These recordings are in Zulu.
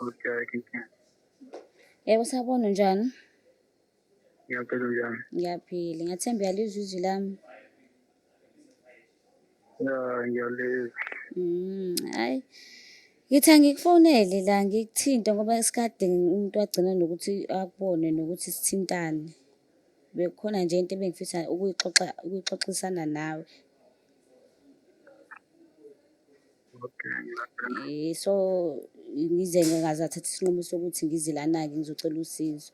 Okay, ayikho inkinga. Yebo, sawubona, unjani? Ngiyaphila, unjani? Ngiyaphila. Ngiyathemba uyalizwa izwi lami. Ya, ngiyalizwa. Hhayi. Ngithi angikufonele la ngikuthinte ngoba isikade umuntu wagcina nokuthi akubone nokuthi sithintane. Bekukhona nje into ebengifisa ukuyixoxa ukuyixoxisana nawe. Okay, ngilalela. So ngize ngingazathatha isinqumo sokuthi ngize lana-ke ngizocela usizo.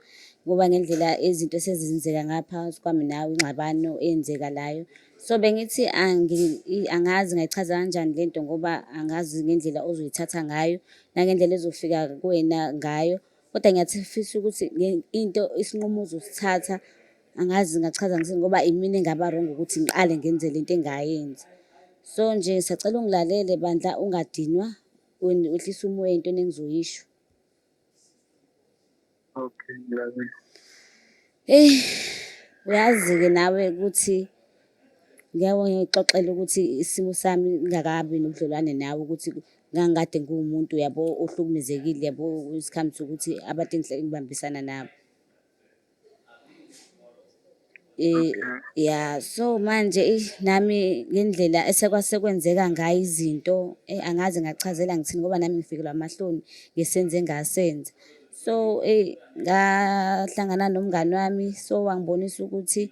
Ngoba ngendlela izinto esezenzeka ngaphansi kwami nawe, ingxabano eyenzeka layo. So bengithi angazi ngayichaza kanjani lento ngoba angazi ngendlela ozoyithatha ngayo nangendlela ezofika kuwena ngayo. Kodwa ngiyafisa ukuthi into isinqumo ozosithatha angazi ngachaza ngithini ngoba imina engaba wrong ukuthi ngiqale ngenze lento engayenza. So nje ngisacela ungilalele bandla ungadinwa, wehlise umoya entweni engizoyisho. Okay, ngilalela. Eyi, uyazi-ke nawe ukuthi ngeke ngixoxele ukuthi isimo sami ngingakabi nobudlelwane nawe ukuthi ngangikade ngiwumuntu yabo ohlukumezekile yabo isikhathi sokuthi abantu engihlale ngibambisana nabo. Ya, so manje eyi nami ngendlela esekwase kwenzeka ngayo izinto eyi angazi ngingachazela ngithini ngoba nami ngifikelwa amahloni ngesenzo engasenza. So eyi ngahlangana nomngani wami so wangibonisa ukuthi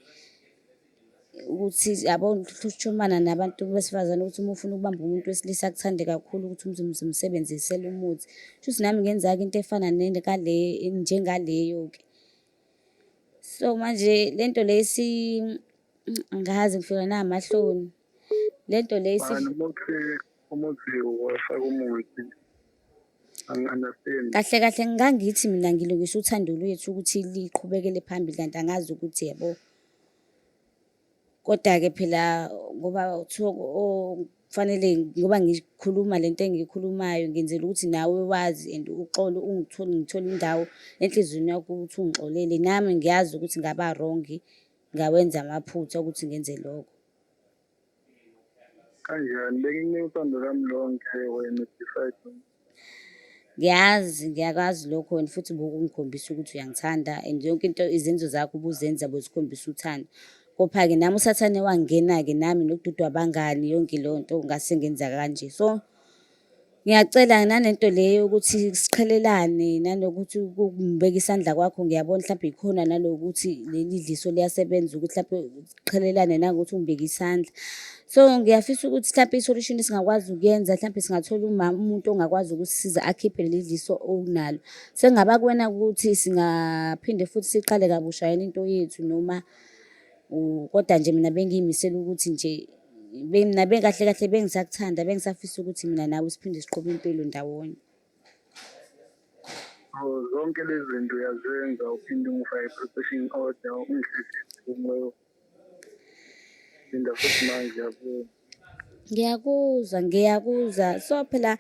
yabo ukuxhumana nabantu besifazane ukuthi uma ufuna ukubamba umuntu wesilisa akuthande kakhulu ukuthi umsebenzisele umuthi. Shuthi nami ngenza-ke into efana kale njengaleyo-ke. So manje le nto le angazi ngifikelwa namahloni. Le nto le Mani umuthi wafaka umuthi. Angi-understand. Kahle kahle ngangithi mina ngilungisa uthando lwethu ukuthi liqhubekele phambili kanti angazi ukuthi yabo. Koda-ke phela ngoba kuthiwa kufanele ngoba ngikhuluma lento engiyikhulumayo ngenzela ukuthi nawe wazi and uxolo ungithole ngithole indawo enhliziyweni yakho ukuthi ungixolele. Nami ngiyazi ukuthi ngaba wrong, ngawenza amaphutha ukuthi ngenze lokho. Kanjani? Bengikunike uthando lwami lonke wena decide. Ngiyazi, ngiyakwazi lokho wena futhi bokungikhombisa ukuthi uyangithanda and yonke into izenzo zakho ubuzenza bozikhombisa uthando. Kopha-ke nami usathane wangena-ke nami nokududwa abangani yonke leyo nto ngase ngenza kanje. So ngiyacela nanento leyo ukuthi siqhelelane nanokuthi ukungibeka isandla kwakho ngiyabona mhlawumbe ikhona nalokuthi leli dliso liyasebenza ukuthi mhlawumbe siqhelelane nangokuthi ungibeke isandla. So ngiyafisa ukuthi mhlawumbe i-solution esingakwazi ukuyenza mhlawumbe singathola umama umuntu ongakwazi ukusisiza akhiphe leli dliso onalo. Sengingaba kuwena ukuthi singaphinde futhi siqale kabusha yini into yethu noma kodwa nje mina bengiyimisele ukuthi nje mina kahle kahle bengisakuthanda bengisafisa ukuthi mina nawe siphinde siqhube impilo ndawonye. Oh, zonke lezi zinto uyazenza uphinde ungifake i-protection order ungihlehlise phinda futhi manje yabuya. Ngiyakuzwa, ngiyakuzwa. So phela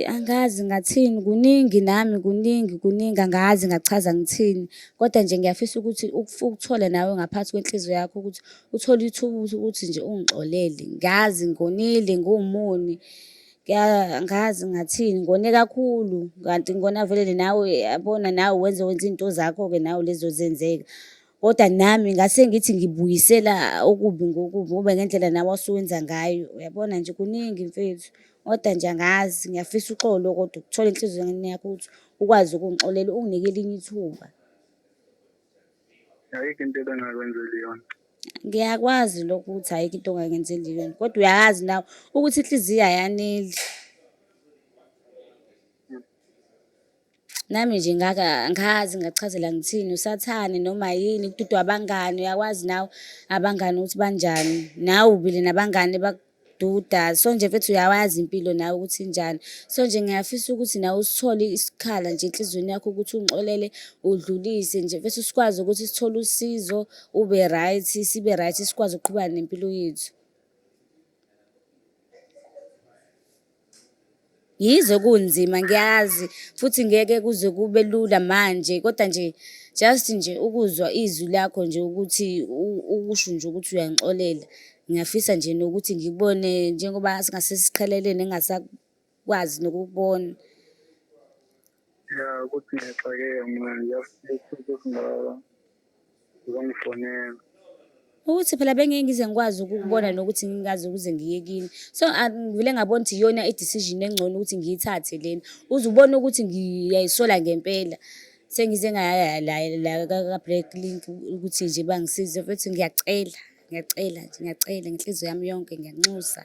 angazi ngathini kuningi nami kuningi kuningi angazi ngachaza ngithini. Kodwa nje ngiyafisa ukuthi ukuthole nawe ngaphansi kwenhliziyo yakho ukuthi uthole ithuba ukuthi nje ungixolele. Ngazi ngonile ngiwumoni. Angazi ngathini ngone kakhulu kanti ngona vele nawe yabona nawe wenze wenza iy'nto zakho-ke nawe lezi ozenzeka. Kodwa nami ngase ngithi ngibuyisela okubi ngokubi ngoba ngendlela nawe osuwenza ngayo uyabona nje kuningi mfethu. Kodwa nje angazi ngiyafisa uxolo kodwa ukuthola enhliziyweni yakho ukuthi ukwazi ukungixolela unginike elinye ithuba. Ayikho into ebengakwenzeli yona. Ngiyakwazi lokho ukuthi ayikho into ongangenzeli yona kodwa uyazi nawe ukuthi inhliziyo ayaneli. Nami nje ngaka angazi ngingachazela ngithini usathane noma yini kududwa abangani uyakwazi nawe abangani ukuthi banjani nawe ubile nabangani bakududa so nje mfethu uyawazi impilo nawe ukuthi injani so nje ngiyafisa ukuthi nawe usithole isikhala nje enhliziyweni yakho ukuthi ungixolele udlulise nje mfethu sikwazi ukuthi sithole usizo ube right sibe right sikwazi ukuqhubeka nempilo yethu. Yize kunzima ngiyazi futhi ngeke kuze kube lula manje kodwa nje just nje ukuzwa izwi lakho nje ukuthi ukusho nje ukuthi uyangixolela. Ngiyafisa nje nokuthi ngikubone njengoba singase siqhelelene ngingasakwazi nokukubona. Ya, ukuthi ngiyaxakeka manje, yafisa ukuthi uzongifonela. Ukuthi phela bengeke ngize ngikwazi ukukubona nokuthi ngingazi ukuze ngiye kini. So ngivele ngabona ukuthi iyona i-decision engcono ukuthi ngiyithathe lena. Uze ubone ukuthi ngiyayisola ngempela. Sengize ngaya la la ka-Black Link ukuthi nje bangisize futhi ngiyacela, ngiyacela nje ngiyacela ngenhliziyo yami yonke ngiyanxusa.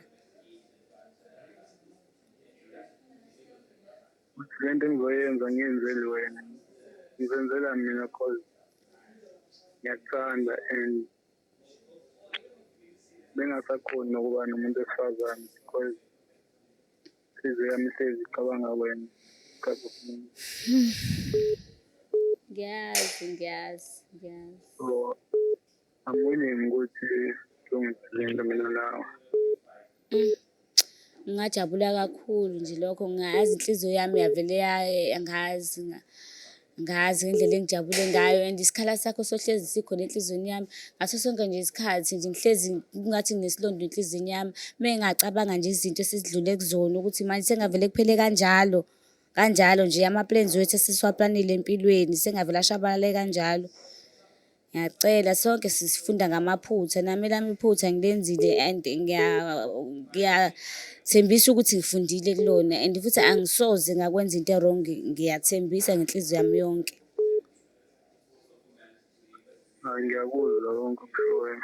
Ukuthi le nto engizoyenza ngiyenzeli wena, ngizenzela mina cause ngiyakuthanda and bengasakhoni nokuba nomuntu wesifazane because inhliziyo yami ihlezi icabanga wena isikhathi esiningi. Ngiyazi, ngiyazi, ngiyazi. So I'm willing ukuthi silungise le nto mina nawe. Ngingajabula kakhulu nje lokho, ngazi inhliziyo yami yavele angazi ngazi ngendlela engijabule ngayo and isikhala sakho sohlezi sikhona enhliziyweni yami. Ngaso sonke nje isikhathi nje ngihlezi kungathi nginesilonda enhliziyweni yami. Uma ngingacabanga nje izinto esesidlule kuzona ukuthi manje sengavele kuphele kanjalo, kanjalo nje ama-plans wethu esesiwaplanile empilweni sengavele ashabalale kanjalo. Ngiyacela sonke sifunda ngamaphutha, nami elami iphutha ngilenzile and ngiyathembisa ukuthi ngifundile kulona and futhi angisoze ngakwenza into e-wrong, ngiyathembisa ngenhliziyo yami yonke. Hayi, ngiyakuzwa konke okushoyo.